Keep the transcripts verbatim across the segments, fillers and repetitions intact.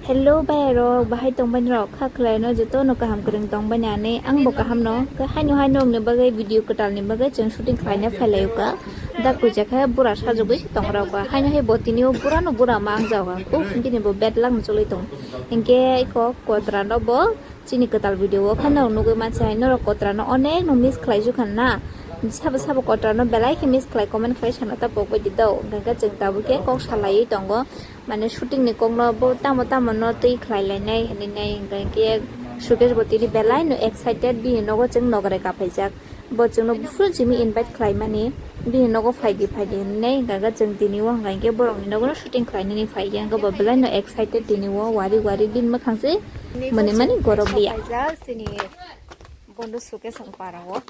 Hello bayarok, bahai tongbaini rok kha khwlaino jotono kaham kwrwng tongbaini ani, ang bo kaham no. Khe haino haino wngni bagwi video kwtal ni bagwi chwng shooting khlaina phailaio ka. Da kuja khe bura sajagwi se tong rok ka. Haino hai bo tini o bura no bura ma ang jaga. Kuk bini bo bad luck no choli tong. Hinkhe iko kotra no bo chini kwtal video o khe norok nugwi mansa hai norok kotra no onek no miss khlai jukha na. Sabo sabo kotra no belai khe miss khlai comment khlai sana ta pok bai di do. Hinkhe chwng tabuk khe kok salaiwi tongo. Mane shooting ni kok no bo tamo tamo no twi khlai lainai hinwi nai, hinkhe Sukesh bo tini belai no excited, bini nogo chwng nokrai kaphaijak, bo chwngno buphuru simi invite khlai mani, bini nogo phaidi phaidi hinwi nai, hinkhe chwng tini o hinkhe borok ni nogo no shooting khlai nani phai ya, hinkhe bo belai no excited tini o wari wari bini mwkhang se mwnwi mani gorok liya. Chini bondo Sukesh ang para o.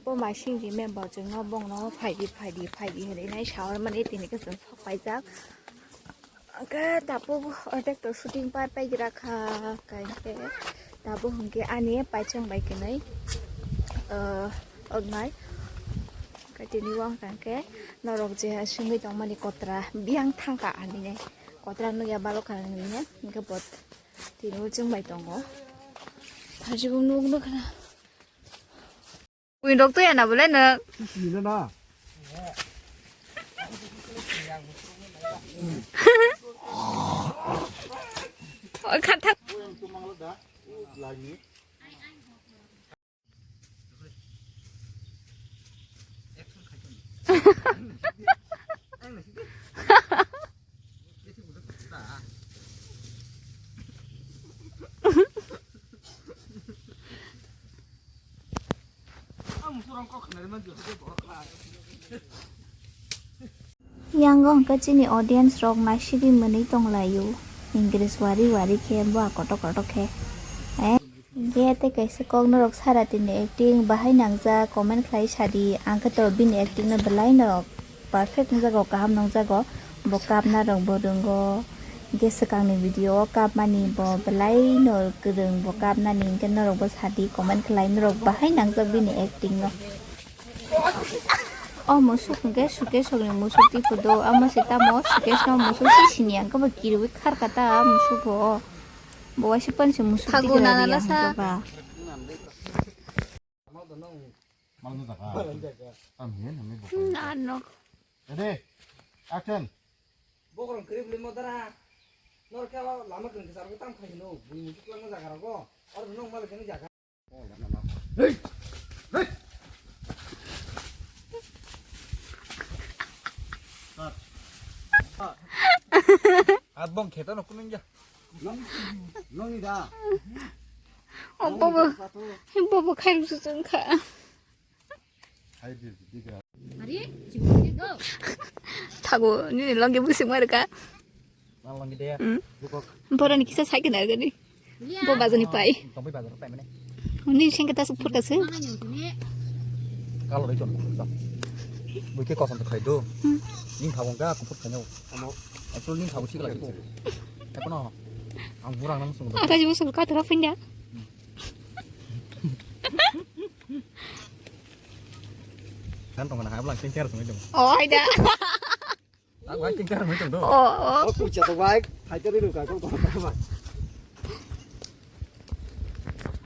Bo mai sing di member chwngno bongno phaidi phaidi phaidi hinwi nai sahor mani tini khe chwng sok paijak. Hwnkhe tabuk ordek to shooting pai pai gira kha, hwnkhe tabuk hwnkhe ani paichang bai kwnwi, ah, wngnai. Hwnkhe tini o wngkha hwnkhe norok je swngwi tongmani kotra biyang thangkha hinwi nai, kotra nukya balokha hinwi nai, hwnkhe bo tini o chwng bai tongo. Hajikung nuk nuk khna. Kuin rok to yana bole no. Sini na. O kha thak. Yango hwnkhe chini audience rok naisidi mwnwi tonglaio, English wari wari khe bo kotor kotor khe. Eh? Hinkhe tei kaisa kok norok Sara tini acting bahai nangjak, comment khlai sadi, ang khe to bini acting no belai no perfect nungjago, kaham nungjago, bo kapna rok bo rwngo, hinkhe swkangni video o kapmani bo belai no kwrwng bo kapnani, hinkhe norok bo sadi comment khlai, norok bahai nangjak bini acting no. O musuk hinkhe Sukesh rokni musuk tipo do, amo se tamo Sukesh no musuk si sini ang khe bo kirwi kharkha ta musuk bo. Bo waisa panse musuk Thago dikhe nana radi lasa. Ang to ba. Nano. Ready? Action. Bokrong krip limo dara. Nor khe lama kring khe sargo tam khai no. Bui muchuk lang jaga rago. Or no mal khe jaga. At bong kheta no kunung ya. Nong, nong ni da. O bobo, bobo khai rusu chungkha. Thago, nini longi busing marka. Nang longi de. Hmm. Bukok. Boroni kisa sai kena gani. Bo bazani pai. Tongbai bazar pai mane. Ni sengketa suk phurka se. Kalo bai ton. Buike kosom to khai do. Hmm. Ning thago ga kuphur khanyo. Amo. Actually ning thago sikla. Ekono. Ang burang nang sung. Ata jibo sung ka tara phinda. Kan tong na ha blang sing char sung do. Oh, hai da. Ang bai tingkar mai tong do. Oh, oh. Oh, pucha to bai, hai to ri ka ko ko ka bai.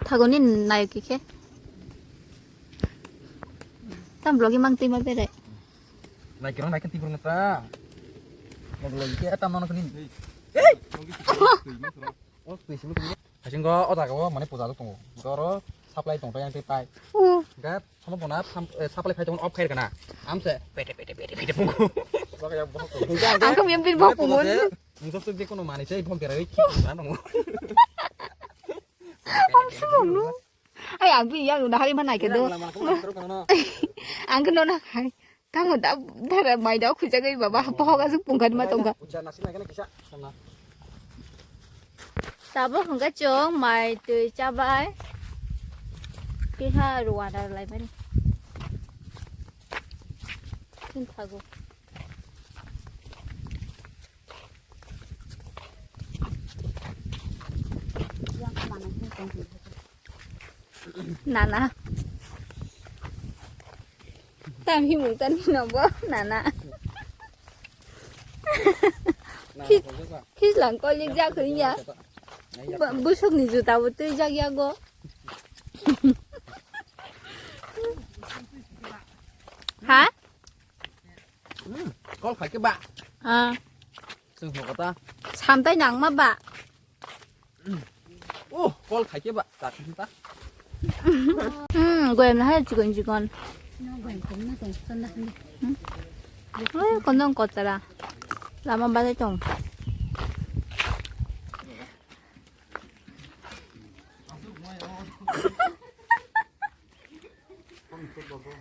Thagoni nai ki khe. Tam blogi mang twi ma bere. Nai kirong nai kan tibur ngata. Nai blogi ke tam nono kini. Hey. Oh, twi simi twi. Hasingo o jaga o mane puja tongo. Goro supply tong yang twi pai. Oh. Ga Sono bona sam-, eh, supply phai tong off khai kana. Amse pete pete pete pete pungu. Ang kami yang pin bok pungun. Mung sok sok je kono mani chai bom pera ki na nong. Ang sumong nu. Ay ang pin yang udah hari mana ke do. Ang keno na hai. Tamo da dara mai da khuja gai baba hapo hoga suk pungkan ma tongga. Tabuk hwnkhe chwng mai twi chabai. Phiha ruwa da lai mani. Chini thago. Nana. Tam himung chan hino bo nana. Na Khis-, khislang kolik jak hwnya. Ba-, busukni juta bo twijak yago. Ha? Hmm, kol khai khe ba? Ah. Chwng hokota. Samtai nangma ba? Oh, kol khai khe ba? Chakhi ta. Hmm, goyam na hai chikon chikon. Hmm. Oi, kondong kotara. Lama bazai tong.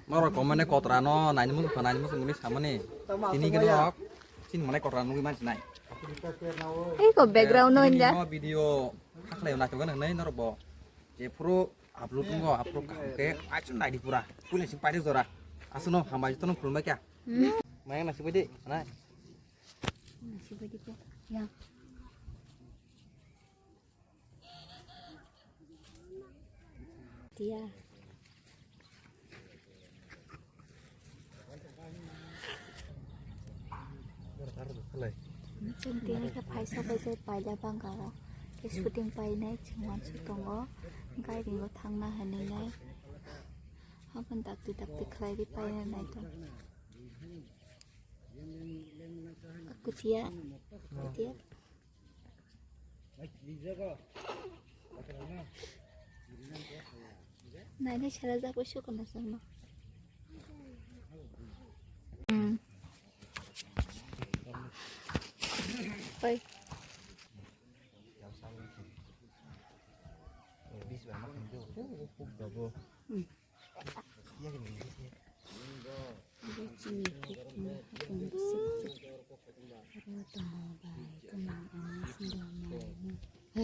Norok komane kotra no naini muchung naini muchung ni samani. Tini ke norok chini mane kotra nugui mansinai. Eko background no inja. Video khaklai na choga nang nai norok bo. Je phuru upload ngo upload ka ke achu nai di pura. Pule si pare jora. Asuno hambai tono phuru mai kya. Mai na sibai di nai. Sibai di ko. Ya. Tia. Chwng tini khe phaisa bai se paida bangkha o. Khe shooting painai chwng uansuk tongo. Gari o thangna hinwi nai. Haboni dakti dakti khlai ri paina nai tong. Kuchia. Kuchia. Naina sara jak bai sukana sangma. Hmm. Oi.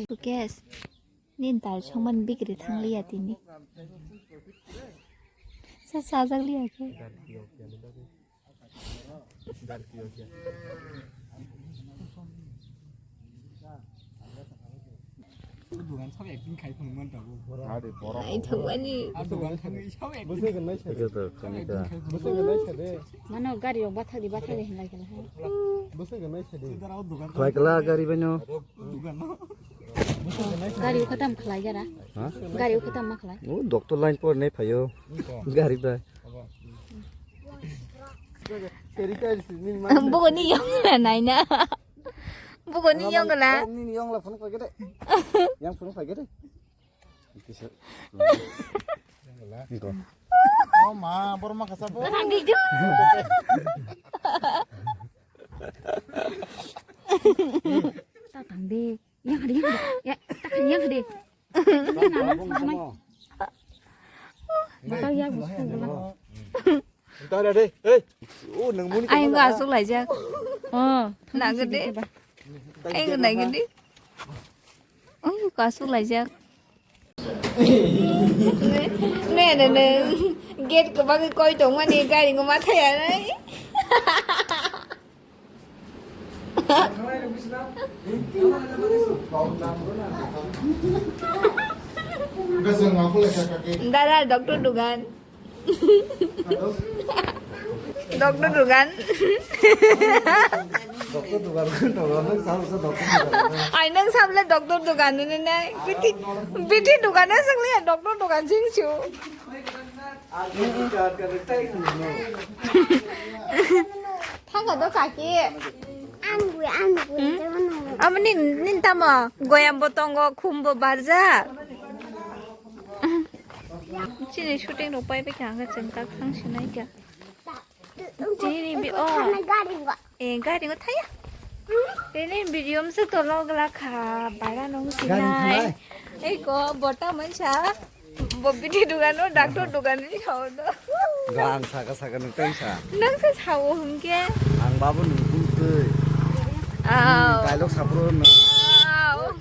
Sukesh, ni dal songman bikri thangliya tini. Sa sajak liya khe. Dugan sab acting khai phunukman tongo. Ari borok. Naithokmani. A dugan thangwi sab acting. Bwswk gwnai sadi. Bwswk gwnai sadi. Mano gari rok bathakdi bathakdi hinlai khe. Bwswk gwnai sadi. Khlai kla gari baino. Dugan no. Gari o khatam khlai jara. Ha? Gari o khatam ma khlai. O doctor line por nei phaio. Gari bai. Buguni yong la naina. Buguni yong la. Nini yong la phone khlai gede. Yang phone khlai gede. Kisa. Niko. Oh ma, borma kasa bo. Tang di du. Tatang de. Yang hadi yang hadi. Ya, tak yang hadi. Bakal ya, busu. Entar ya deh. Hei. Oh, nang muni. Ayo, nggak asuk lajak. Oh, nang gede. Ayo, nang gede. Oh, nggak asuk lajak. Ne, ne, ne. Gate ko bagi koi tong mani gari ngo mathaya nai. Dara doctor dugan. Doctor dugan. Doctor dugan, doctor dugan, nang sab se doctor dugan. Ai nang sab le doctor dugan ne ne. Bithi, bithi dugan ne sang le doctor dugan sing chu. Thangkha do kaki. Ang gui, ang gui, hmm? Amo nin, nin tamo? Goyam bo tongo, khum bo barja. Chini shooting rok pai pai kha, ang chwng tak thang sinai kha. Chini bi, oh. Gari ngo. Eh, gari ngo thaya. Ini video mse tolo gla kha, bara nong sinai. Ei ko, bota mansa. Bo bini dugan o, doctor dugan ni sao do. Ga ang saka saka nung tei sa. Nang se sao hum ke? Ang babu nung bung tei. Au. Dialogue sapro nung. Au.